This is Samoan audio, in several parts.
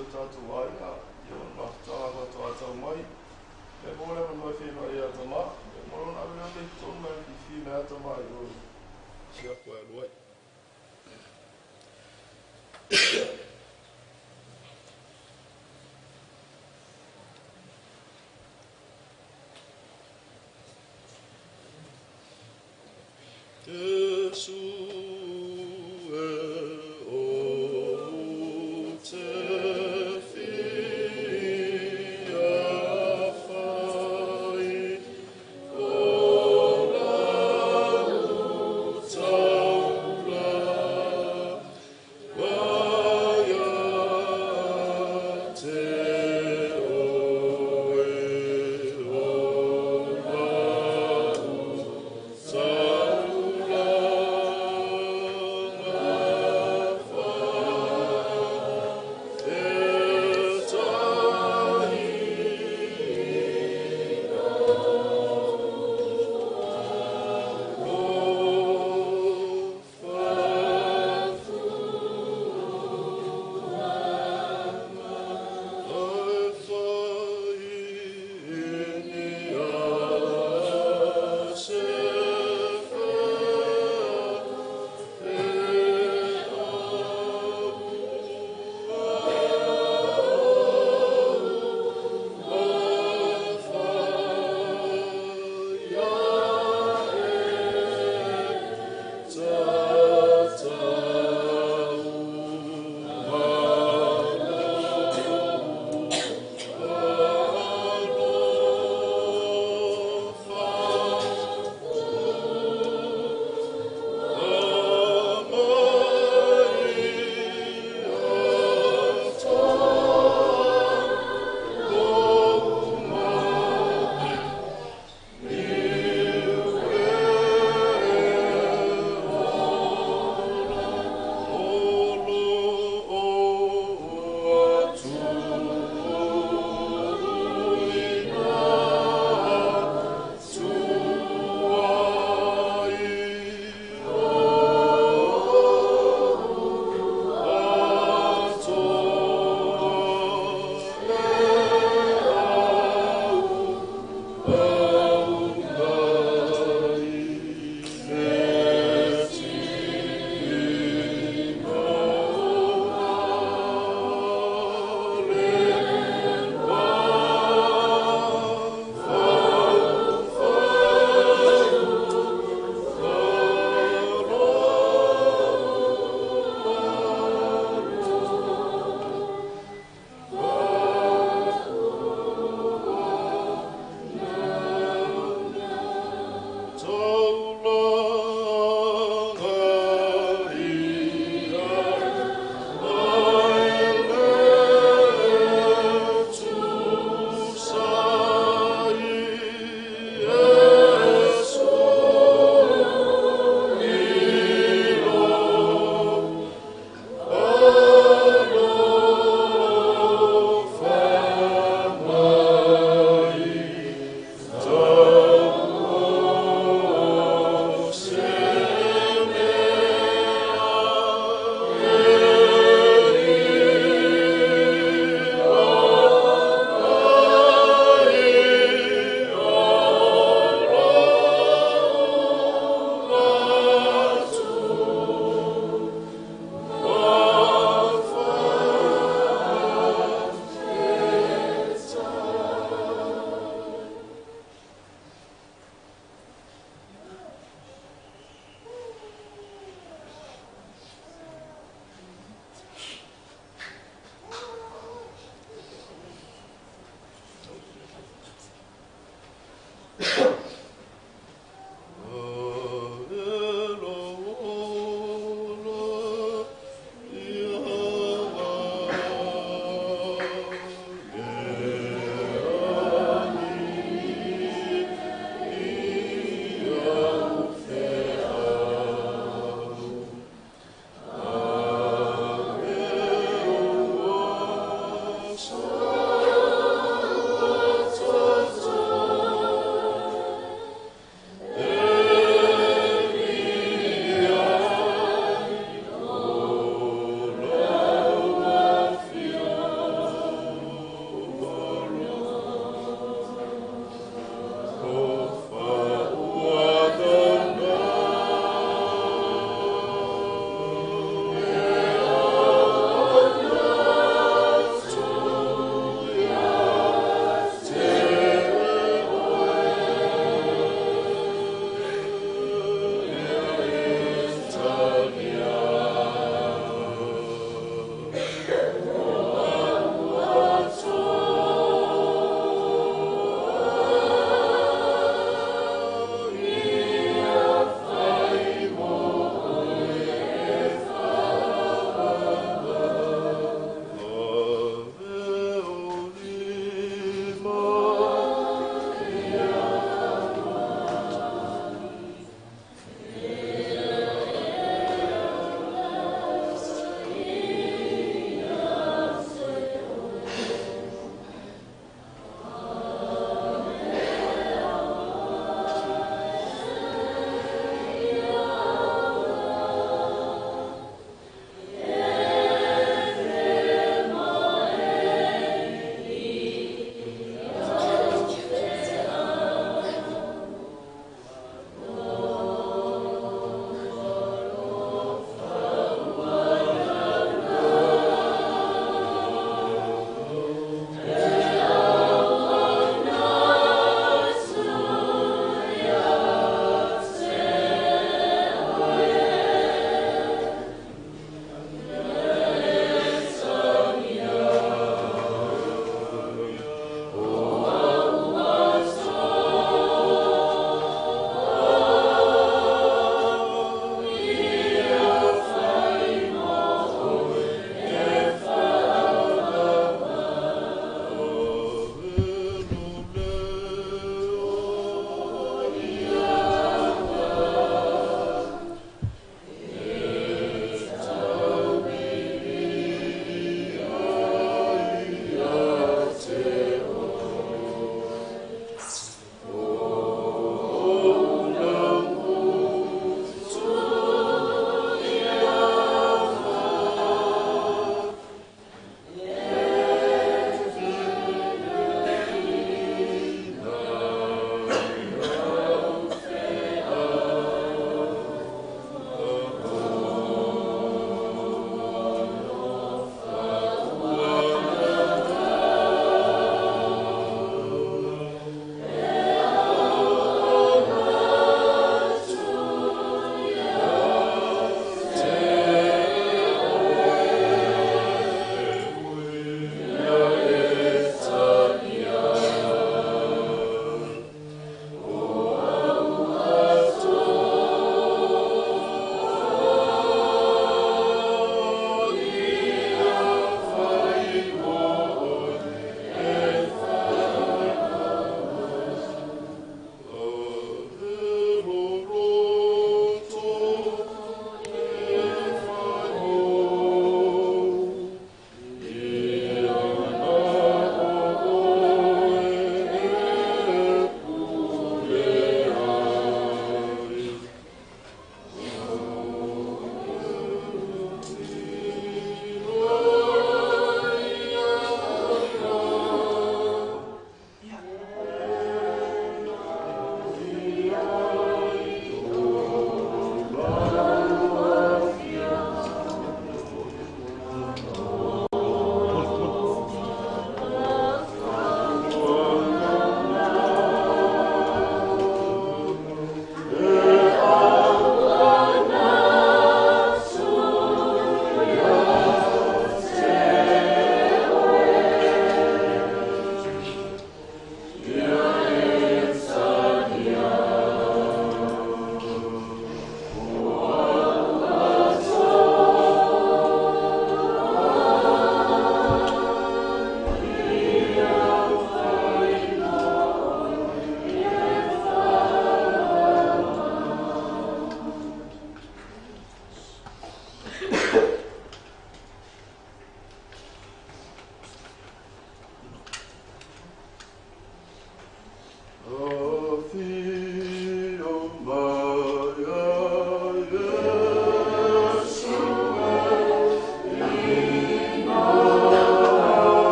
o tatou aiga, ia o le mafutaga faatoa tau mai. Ia maua le avanoa e feiloai ai ia Tama, ia ma lona ave lea o mea i totonu ma e fiafia mai lava Tama i o i siapo e alu ai. Iesu e ou te fia fai o lau taula ia te oe o lau taula.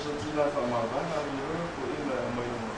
Aso tina whaamavana ni roa ko ina e mai o.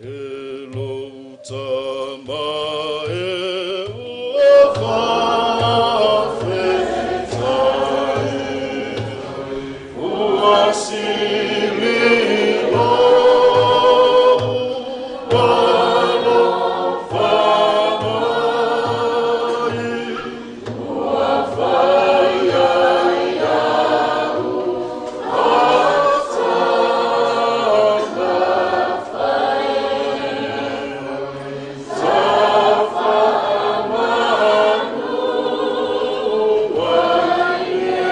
E lou tama e ua faafetai, ua sili lou alofa mai. Ua fai ia iaʻu atamai, sa faamanu ai e.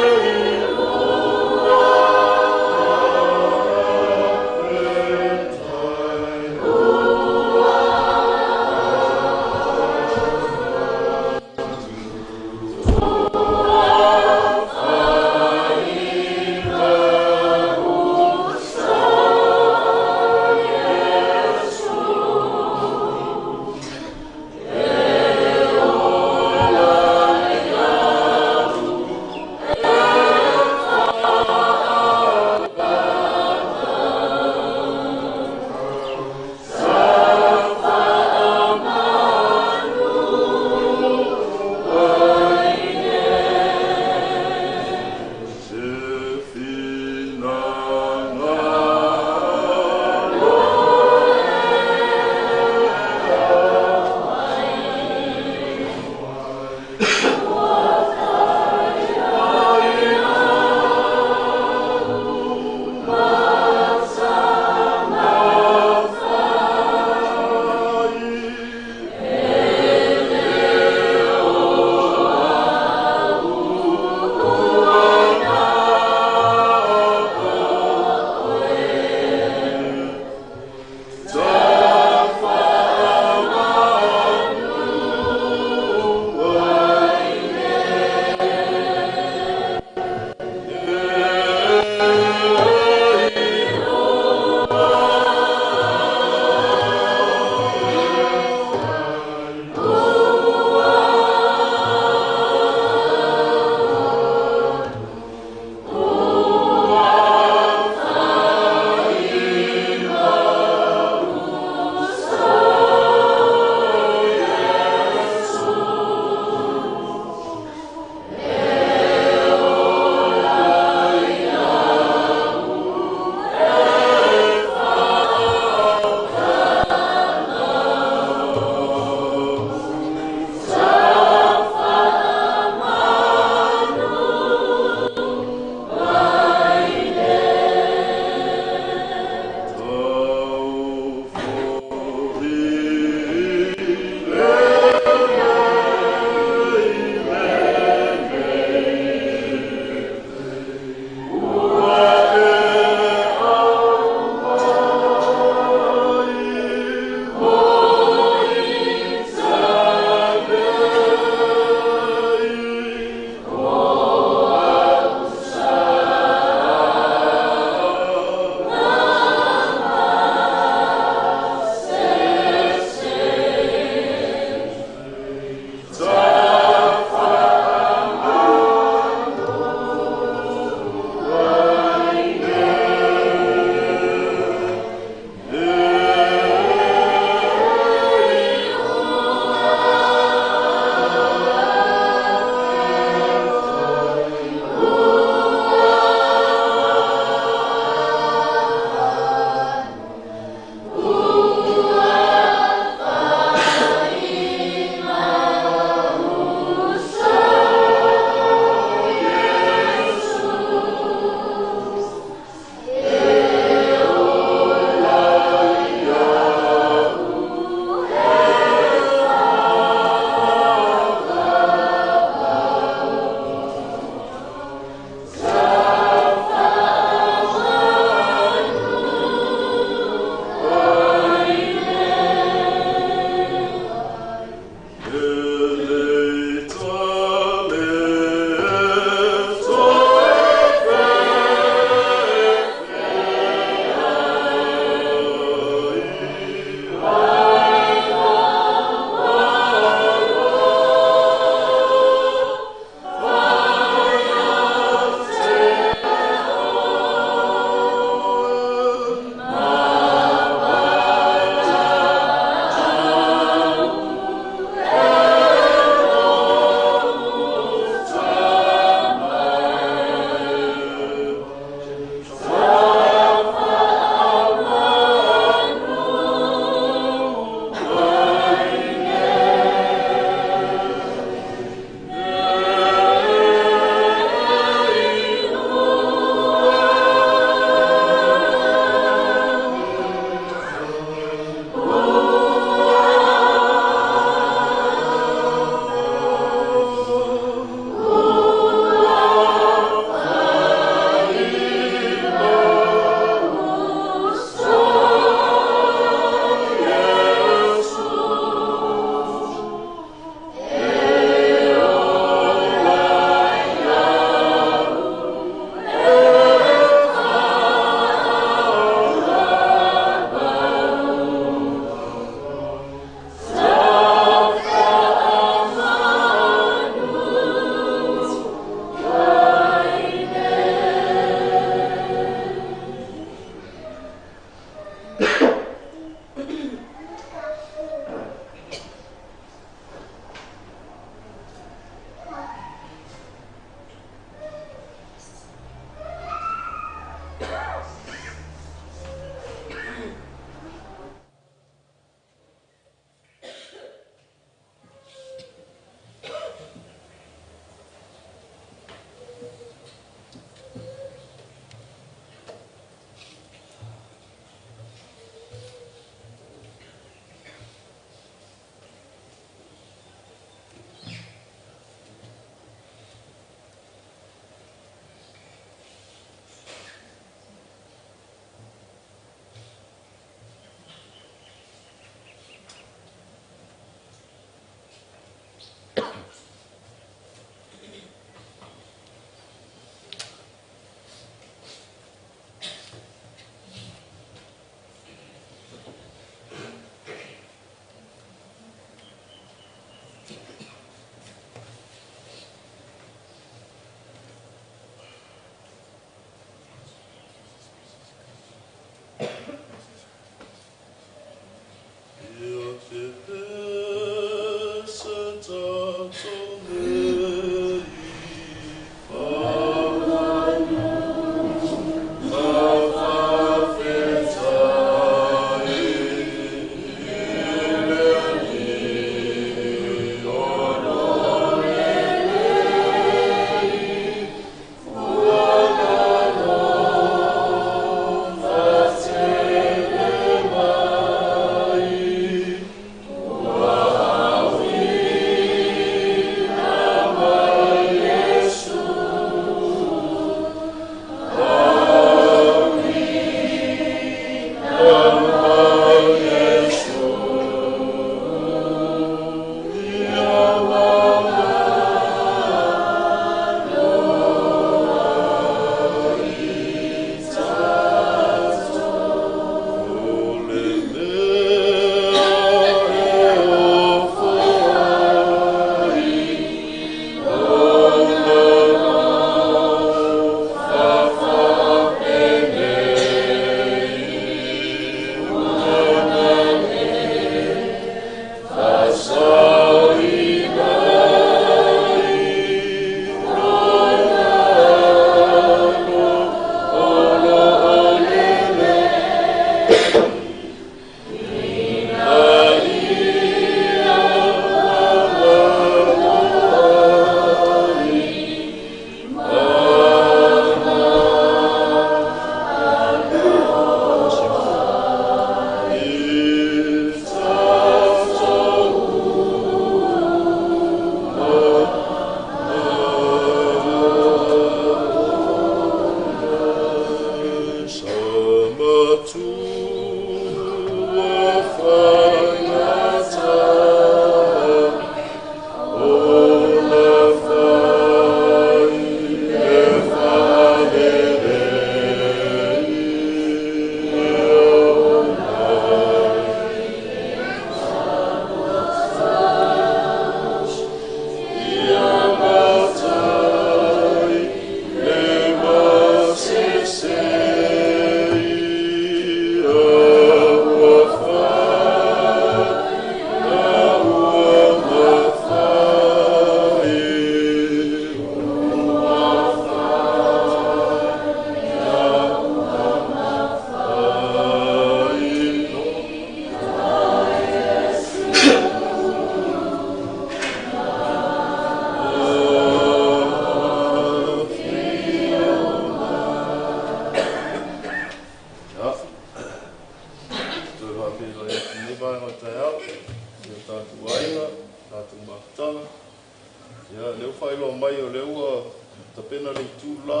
Tapena le itu le la,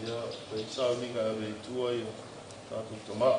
ia fai sauniga e ave i tua i tatou tama.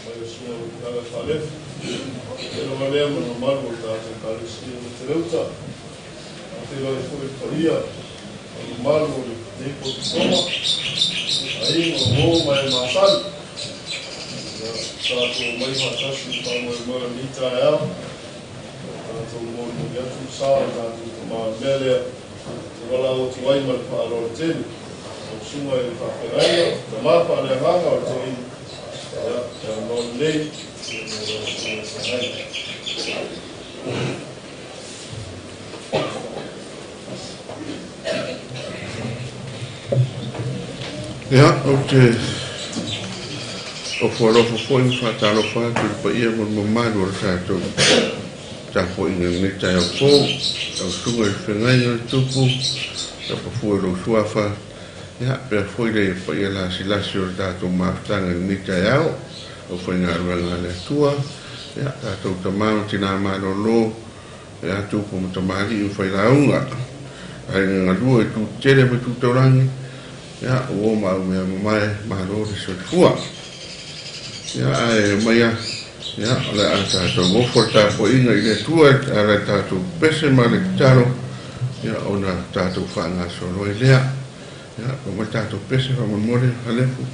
Mai o Susuga Luputaga Faalefu, e lava lea ma le mamalu o le tatou Ekalesia ma Teleuta, faafeiloai foi i le paia ma le mamalu o lenei potopotoga, aiga, uo ma e masani. Ia, tatou omai faatasi i le faamoemoe o lenei taeao, tatou molimoli atu le sa o le tatou Tama o le mea lea, ou te valaau atu ai ma le faaaloalo tele. Lau Susuga i le Faafeagaiga, Tama Faaleagaga o le Toeaina, ia, le avanoa lenei mo lau Susuga i le Feagai. Ia, ou te ofo alofa foi ma faatalofa atu i le paia ma le mamalu o le tatou. tapuaiga i lenei taeao fou, lau Susuga i le Feagaiga o le Tupu, Tapafua i lou suafa, ia, faapea foi le paia lasilasi o le tatou mafutaga i lenei taeao, aufaigaluega a le Atua, ia, tatou tama ma tina malolo, ia, tupu ma tamalii ma failauga, aiga galue i itu tetele ma itu taulagi, ia, uo ma aumea mamae, malo le soifua. Ia, ae omai a, ia, o le a tatou ofo le tapuaiga i le Atua e ala i le tatou pese ma le tatalo, ia, ona tatou faagasolo ai lea. Ia, omai tatou pese faamolemole, Falefu.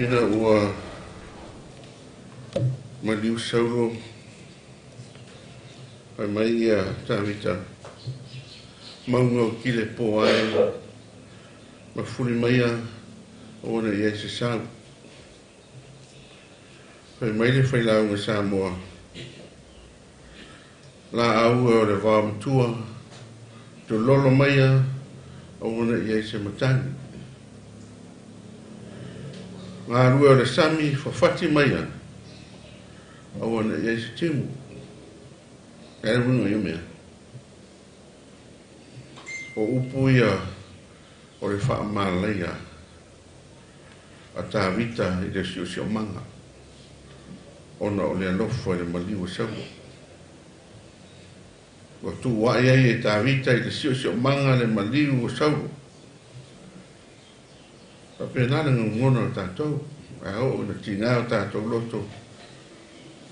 Ina ua maliu Saulo, fai mai ia Tavita, mauga o Kilepoa e, ma fuli maia aua ne i ai se sau. Fai mai le failauga Samoa, laau e o le vaomatua, tololo maia aua ne i ai se matagi. Galue o le sami fafati maia aua ne i ai se timu. E le uiga ia mea. O upu ia o le faamalaia a Tavita i le siosiomaga ona o le alofa i le maliu o Saulo. Ua tuuai ai e Tavita i le siosiomaga le maliu o Saulo. Faapena le gogona o tatou, a oo ina tiga o tatou loto,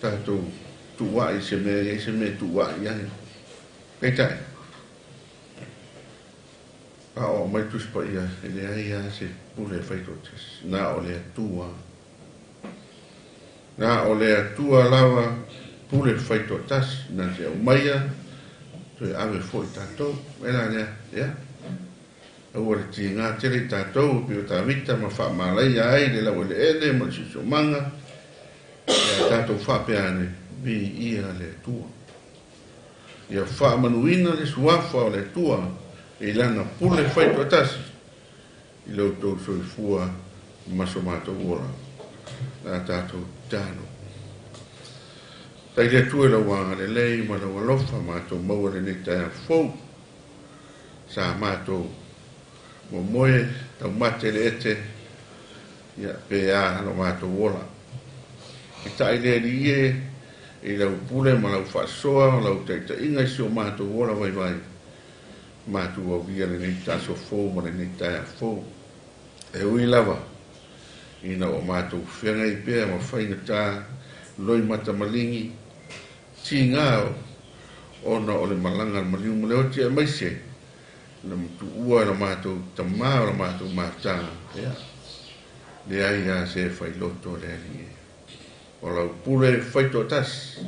tatou tuuai i se mea e i ai se mea e tuuai i ai. Peitai, a oo mai le Tusi Paia, e leai lava se pule e faitoatasi, na o le Atua. Na o le Atua lava pule faitoatasi, na te aumaia, toe ave foi tatou. E la lea, ia. Aua le tiga tele i tatou, pei o Tavita ma faamalaia ai le laueleele ma le siosiomaga, ia tatou faapea ane, viia le Atua. Ia faamanuina le suafa o le Atua i lana pule faitoatasi i lo outou soifua ma so matou ola. La tatou tatalo. Tai le Atua i lau agalelei ma lau alofa matou maua lenei taeao fou. Sa matou momoe taumate le ete, ia pe a lo matou ola. I tai le alii e i lau pule ma lau faasoa o lau taitaiga i si o matou ola vaivai. Matou aulia lenei aso fou ma lenei taeao fou. E ui lava ina ua matou feagai pea ma faigata loimata maligi tiga ona o le malaga a le maliu ma le oti aemaise le matuua e la matou tamā o la matou mafutaga. Ia, leai lava se failoto le Alii e. O lau pule faitoatasi,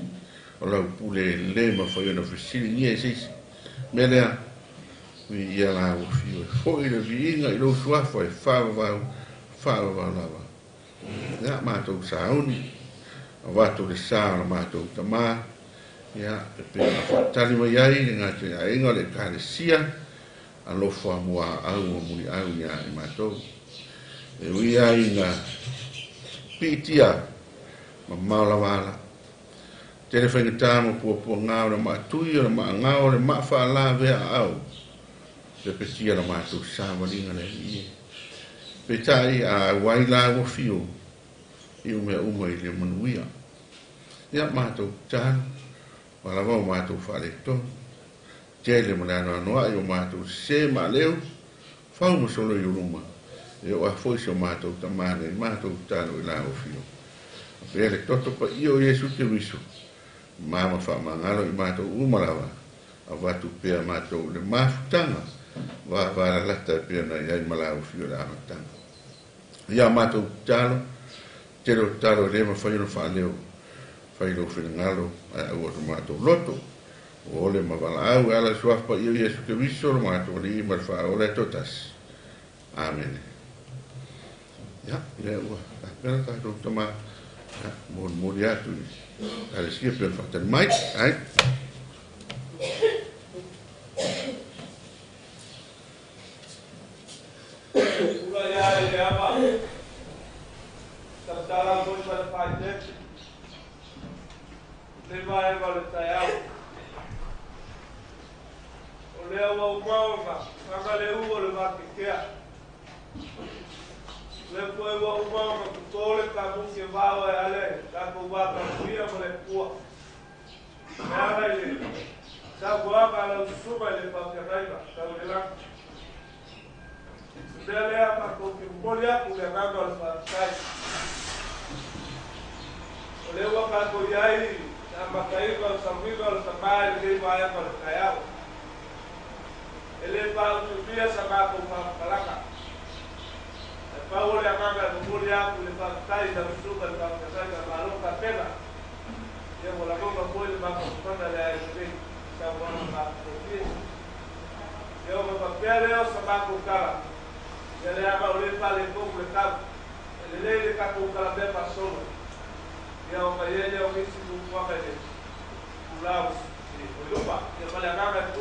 o lau pule e le mafai ona fesiligia e se isi. Mea lea, viia la ua fiu e foi le viiga i lou suafa e faavavau, faavavau lava. Ia, matou sauni, avatu le sa o la matou tamā, ia, e pei ona faatali mai ai le gataiaiga o le Ekalesia, alofa muaau ma muliau ia i matou. E ui ai ina piitia mamao lava ala. Tele faigata ma puapuaga o le maatui o le maagao o le maafaalavea aau. Pepetia la matou savaliga le Alii e. Peitai a auai la ua fiu i mea uma i le manuia. Ia matou tatalo, ua lava o matou faaletonu. Tele ma le anoanoai o matou sesē maaleu, fau ma solo i uluma. E oo a foi si o matou tamā nei matou tatalo i la ua fiu. Avea le toto paia o Iesu Keriso, ma ma faamagalo i matou uma lava, avatu pea matou i le mafutaga, vavalalata e pei ona i ai ma la ua fiu i le amataga. Ia matou tatalo, tele o tatalo e le mafai ona faaleo, fai lou finagalo ae aua so matou loto. O ole ma valaau e ala i le suafa paia o Iesu Keriso lo matou Alii ma le Faaola e toatasi. Amene. Ia, lea ua tapena tatou tamā, ia, molimoli atu i Ekalesia pei ona faatali mai. Ai. Pula ia i le ava, tautala foi ma le faaeteete, le vaega o le taeao. O lea ua uma ona aga le u o le vatetea. O lea foi ua uma ona totō le kamusi e vao e ale tatou vatapuia ma le Atua. E ala i le saunoaga a lau susuga i le faafeagaiga tau i le lagi. O le mea lea matou te momoli atu le agaga o le faafetai. O lea ua tatou i ai i le amataina o le sauniga o le Tama i lenei vaega o le taeao. E le faaumiumia sa matou faamatalaga. Ae pau o le agaga e momoli atu le faafetai i lau susuga i le faafeagaiga Malo tapena. Ia ua lagona foi le mafaufauga le ai lenei saunoaga matagofie. Ia ona faapea lea o sa matou tala, ia leaga o lea e faaletonu le tau. E lelei le tatou talamea faasolo. Ia, ona i ai lea o nisi tupuaga i le tula o i luma. Ia, ma le agaga e